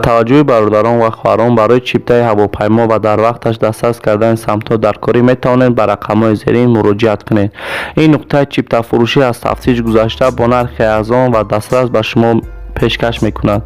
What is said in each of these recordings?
Таваҷҷӯҳи бародарон ва хоҳарон, барои чиптаи ҳавопаймо ва дар вақташ дастрас кардани самтҳо дар корӣ метавонед ба рақамҳои зерин муроҷиат кунед. Ин нуқтаи чиптафурӯшӣ аз тафтиш гузашта бо нархи арзон ва дастрас ба шумо пешкаш мекунад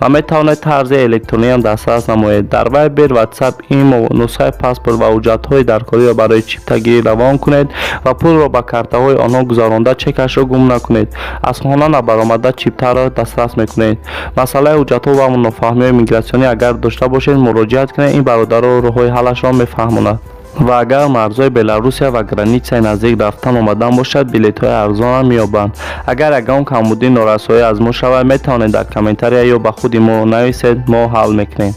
ва метавонед тарзи электрониам дастрас намоед. Дар Viber, WhatsApp, имо нусхаи паспорт ва ҳуҷҷатҳои даркориро барои чиптагирӣ равон кунед ва пулро ба картаҳои онҳо гузаронда чекашро гум накунед. Аз хона набаромада чиптаро дастрас мекунед. Масъалаи ҳуҷҷатҳо ва нофаҳмиҳои мигратсионӣ агар дошта бошед, муроҷиат кунед, ин бародаро роҳҳои ҳаллашро мефаҳмонад. Ва агар марзҳои Беларусия ва границаи наздик рафтан омадан бошад, билетҳои арзонам меёбанд. Агар ягон камбудӣ, норасоӣ аз мо шавад, метавонед дар комментария ё ба худи мо нависед, мо ҳал мекунем.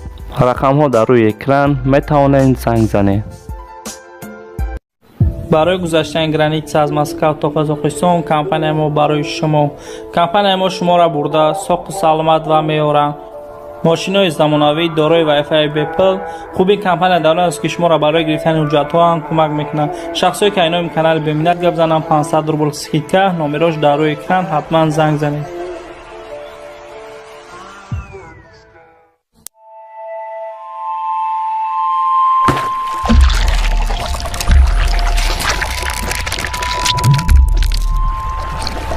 Рақамҳо дар рӯи экран, метавонед занг занед. Барои гузаштани граница аз Москав то Қазоқистон компанияи мо барои шумо. Компанияи мо шуморо бурда соқу саломат ва меоранд. Мошинои замонавӣ дорои Wi-Fi бепул. Хуби компания дар он аст, ки шуморо барои гирифтани ҳуҷҷатҳо ҳам кӯмак мекунад. Шахсое ки айноми канали Беминнат гап зананд, 500 рубл скидка. Номерош дар рӯи экран, ҳатман занг занед.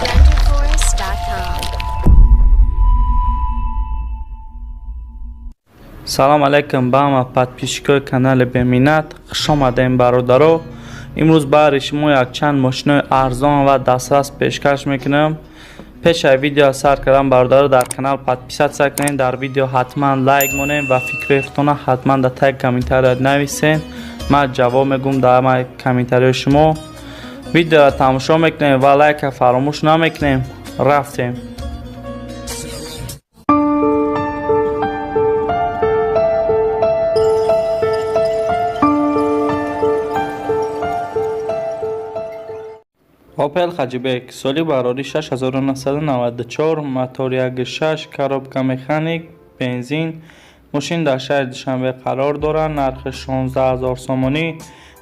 BlenderForest.com. Салом алейкум ба ҳама подписчикои канали Беминнат, хуш омадем, бародаро. Имрӯз баҳри шумо якчанд мошинои арзон ва дастрас пешкаш мекунам. Пеш аз видео сар кардан, бародаро, дар канал подписаться кунед, дар видео ҳатман лайк монед ва фикрҳои худтона ҳатман дар таги комментария нависед. Ман ҷавоб мегӯм дар ҳамаи комментариҳои шумо. Видеоро тамошо мекунем ва лайка фаромӯш намекунем. Рафтем. Опел Хаҷибек, соли барорӣ 6994, мотор 1.6, коробка механик, бензин. Мошин дар шаҳри Душанбе қарор дорад, нархи 16 000 сомонӣ.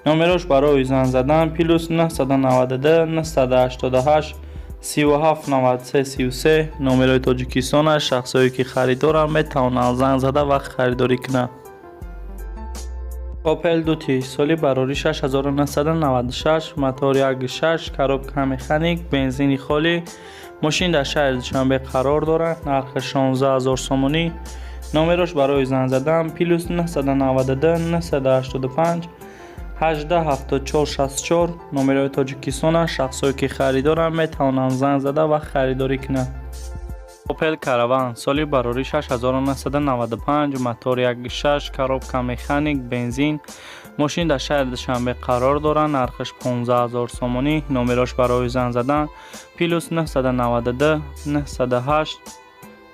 Номерош барои занг задан плюс 992 988 37 93 33, номерои Тоҷикистон аст. Шахсое ки харидоранд, метавонанд занг зада ва харидорӣ кунанд. Опел Дути, соли барорӣ 6996, мотор 1.6, коробка механик, бензини холӣ. Мошин дар шаҳри Душанбе қарор дорад, нархи 16 000 сомонӣ. Номерош барои занг задан плюс 992 985 18 74 64, номерои Тоҷикистон аст. Шахсое ки харидоранд, метавонанд занг зада ва харидорӣ кунанд. Опел Караван, соли барорӣ 6995, мотор 1.6, коробка механик, бензин. Мошин дар шаҳри Душанбе қарор дорад, нархаш 15 000 сомонӣ. Номерош барои занг задан плюс 992 908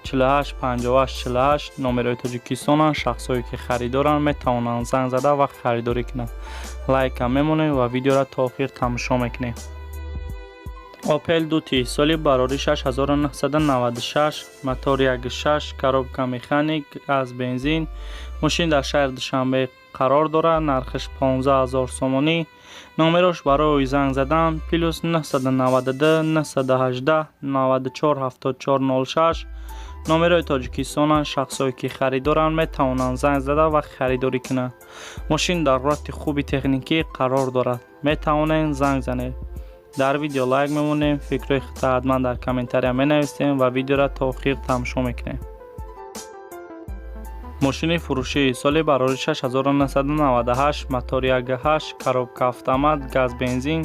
48 58 48, номерои Тоҷикистон аст. Шахсое ки харидоранд, метавонанд занг зада ва харидорӣ кунанд. Лайка мемонем ва видеоро то охир тамошо мекунем. Опел Дути, соли барорӣ 6996, мотор 1.6, коробка механик, газ бензин. Мошин дар шаҳри Душанбе қарор дорад, нархаш 15 000 сомонӣ. Номерош барои занг задан плюс 992 918 94 74 06, номерои Тоҷикистон аст. Шахсое ки харидоранд, метавонанд занг зада ва харидорӣ кунанд. Мошин дар ҳолати хуби техникӣ қарор дорад, метавонед занг занед. Дар видео лайк мемонем, фикрҳои худро ҳатман дар комментария менависем ва видеоро то охир тамошо мекунем. Мошини фурӯшӣ, соли барорӣ 6998, мотор 1.8, коробка автомат, газ бензин.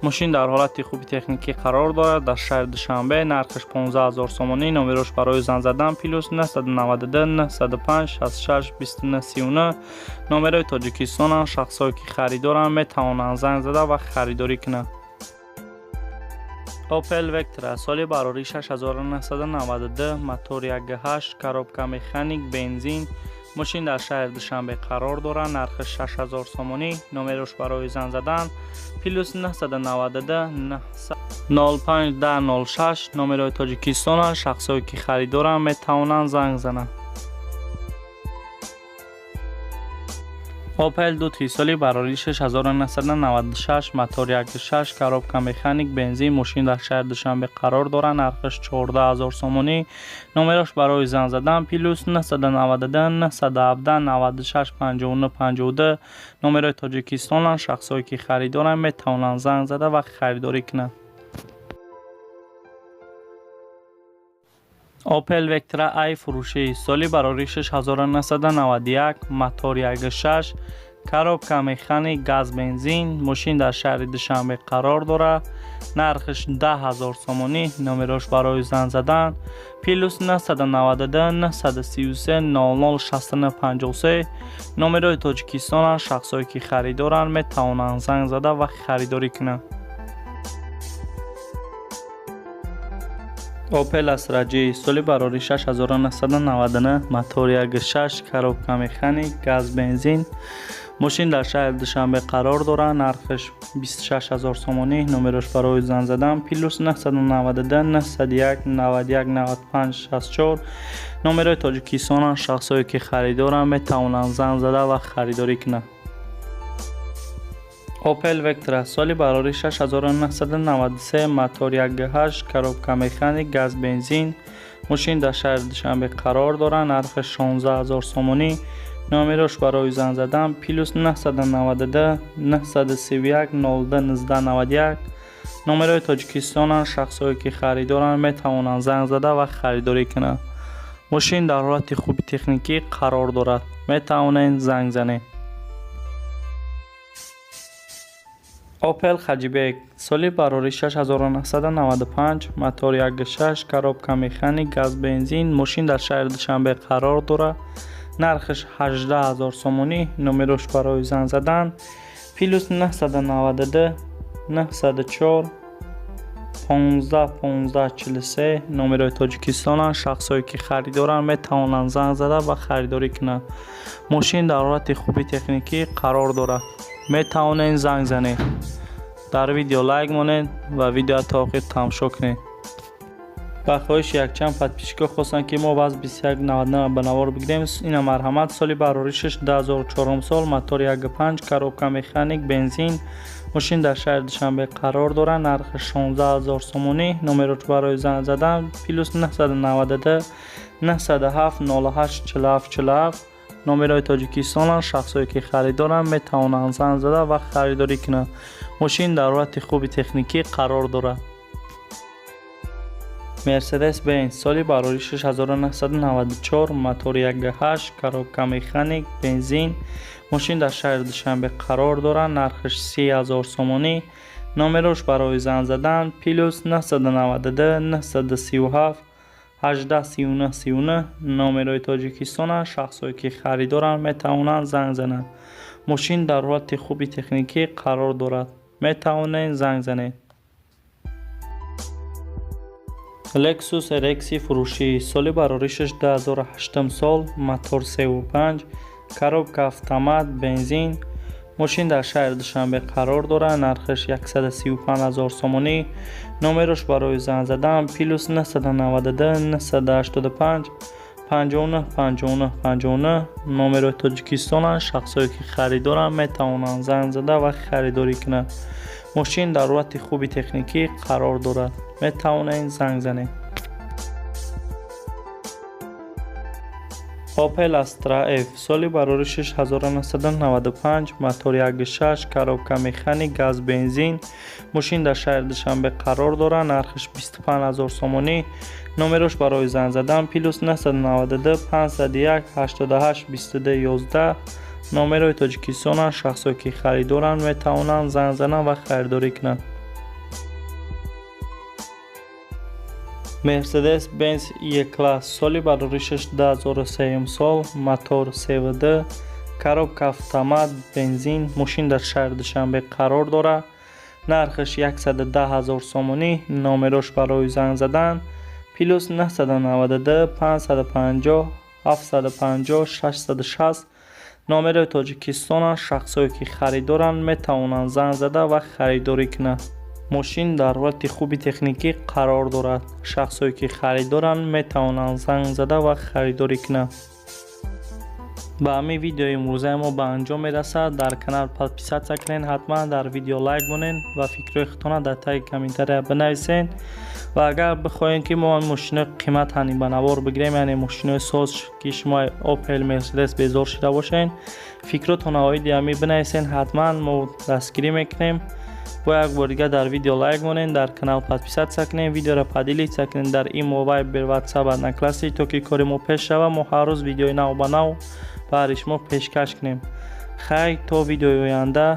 Мошин дар ҳолати хуби техникӣ қарор дорад, дар шаҳри Душанбе, нархаш 15 000 сомонӣ. Номерош барои занг задан плюс 992 905 66 29 39, номерои Тоҷикистон аст. Шахсое ки харидоранд, метавонанд занг зада ва харидорӣ кунанд. Опел Vectra, соли барорӣ 6992, мотор 1.8, коробка механик, бензин. Мошин дар шаҳри Душанбе қарор дорад, нархаш 6000 сомонӣ. Номерош барои занг задан плюс 992 05 10 06, номерои Тоҷикистон аст. Шахсое ки харидоранд, метавонанд занг зананд. Opel 2 соли барори 6996, мотор 1.6, коробка механик, бензин. Мошин дар шаҳри Душанбе қарор дорад. Нархаш 14 000 сомонӣ. Номерош барои занг задан плюс 992 917 96 59 52. Номерои Тоҷикистонанд. Шахсое ки харидоранд, метавонанд занг зада ва харидорӣ кунанд. Opel Vectra i фурӯшӣ, соли барори 6991, мотор 1.6, коробка механик, газ, бензин. Мошин дар шаҳри Душанбе қарор дорад. Нархаш 10 000 сомонӣ. Номерош барои занг задан плюс 992 933 00 69 53. Номерои Тоҷикистонанд. Шахсое ки харидоранд, метавонанд занг зада ва харидорӣ кунанд. Opel Astra J, соли барори 6999, мотор 1.6, коробка механик, газ, бензин. Мошин дар шаҳри Душанбе қарор дорад. Нархаш 26 000 сомонӣ. Номерош барои занг задан плюс 992 901 91 95 64. Номерои Тоҷикистонанд. Шахсое ки харидоранд, метавонанд занг зада ва харидорӣ кунанд. Opel Vectra, соли барори 6993, мотор 1.8, коробка механик, газ, бензин. Мошин дар шаҳри Душанбе қарор дорад. Нархаш 16 000 сомонӣ. Номерош барои занг задан плюс 992 931 02 19 91. Номерои Тоҷикистонанд. Шахсое ки харидоранд, метавонанд занг зада ва харидорӣ кунанд. Мошин дар ҳолати хуби техникӣ қарор дорад. Метавонед занг занед. Opel Hatchback, соли барори 6995, мотор 1.6, коробка механик, газ, бензин. Мошин дар шаҳри Душанбе қарор дорад. Нархаш 18 000 сомонӣ. Номерош барои занг задан плюс 992 904 15 15 43. Номерои Тоҷикистонанд. Шахсое ки харидоранд, метавонанд занг зада ва харидорӣ кунанд. Мошин дар ҳолати хуби техникӣ қарор дорад. Метавонед занг занед. Дар видео лайк монед ва видеоро то охир тамошо кунед. Ба хоҳиши якчанд подписчикҳо хостанд, ки мо ВАЗ 2199 ба навор бигирем. Ина, марҳамат. Соли бароришаш 2004 сол, мотор 1.5, коробка механик, бензин. Мошин дар шаҳри Душанбе қарор дорад. Нархаш 16 000 сомонӣ. Номерош барои занг задан плюс 992 907 08 47 47. Номерои Тоҷикистонанд. Шахсое ки харидоранд, метавонанд занг зада ва харидорӣ кунанд. Мошин дар ҳолати хуби техникӣ қарор дорад. Mercedes Benz, соли барори 6994, мотор 1.8, коробка механик, бензин. Мошин дар шаҳри Душанбе қарор дорад. Нархаш 30 000 сомонӣ. Номерош барои занг задан плюс 992 937 18 39 39. Номерои Тоҷикистонанд. Шахсое ки харидоранд, метавонанд занг зананд. Мошин дар ҳолати хуби техникӣ қарор дорад. Метавонед занг занед. Lexus RX фурӯшӣ, соли бароришаш 2008 сол, мотор 3.5, коробка автомат, бензин. Мошин дар шаҳри Душанбе қарор дорад. Нархаш 135 000 сомонӣ. Номерош барои занг задан плюс 992 985 59 59 59. Номерои Тоҷикистонанд. Шахсое ки харидоранд, метавонанд занг зада ва харидорӣ кунанд. Мошин дар ҳолати хуби техникӣ қарор дорад. Метавонед занг занед. Opel Astra F, соли барори 6995, мотор 1.6, коробка механик, газ, бензин. Мошин дар шаҳри Душанбе қарор дорад. Нархаш 25 000 сомонӣ. Номерош барои занг задан плюс 992 501 88 22 11. Номерои Тоҷикистонанд. Шахсое ки харидоранд, метавонанд занг зананд ва харидорӣ кунанд. Mercedes Benz E-Class, соли бароришаш 2003 сол, мотор 3.2, коробка автомат, бензин. Мошин дар шаҳри Душанбе қарор дорад. Нархаш 110 000 сомонӣ. Номерош барои занг задан плюс 992 550 750 660. Номерои Тоҷикистонанд. Шахсое ки харидоранд, метавонанд занг зада ва харидорӣ кунанд. Мошин дар ҳолати хуби техникӣ қарор дорад. Шахсое ки харидоранд, метавонанд занг зада ва харидорӣ кунанд. Ба ҳамин видеои имрӯзаи мо ба анҷом мерасад. Дар канал подписаться кунед, ҳатман дар видео лайк монед ва фикрҳои худтона дар таги комментария бинависед. Ва агар бихоҳем, ки мо мошинои қимат ҳани ба навор бигирем, яъне мошинои соз, ки шумо Опел, Мерседес безор шуда бошед, фикротон оиди ҳамин бинависед, ҳатман мо дастгирӣ мекунем. Бо як бор дигар дар видео лайк монед, дар канал подписаться кунед, видеоро поделиться кунед дар имо, Вайбер, Ватсап, Одноклассники, то ки кори мо пеш шава, мо ҳар рӯз видеои нав ба нав баҳри шумо пешкаш кунем. Хайр, то видеои оянда.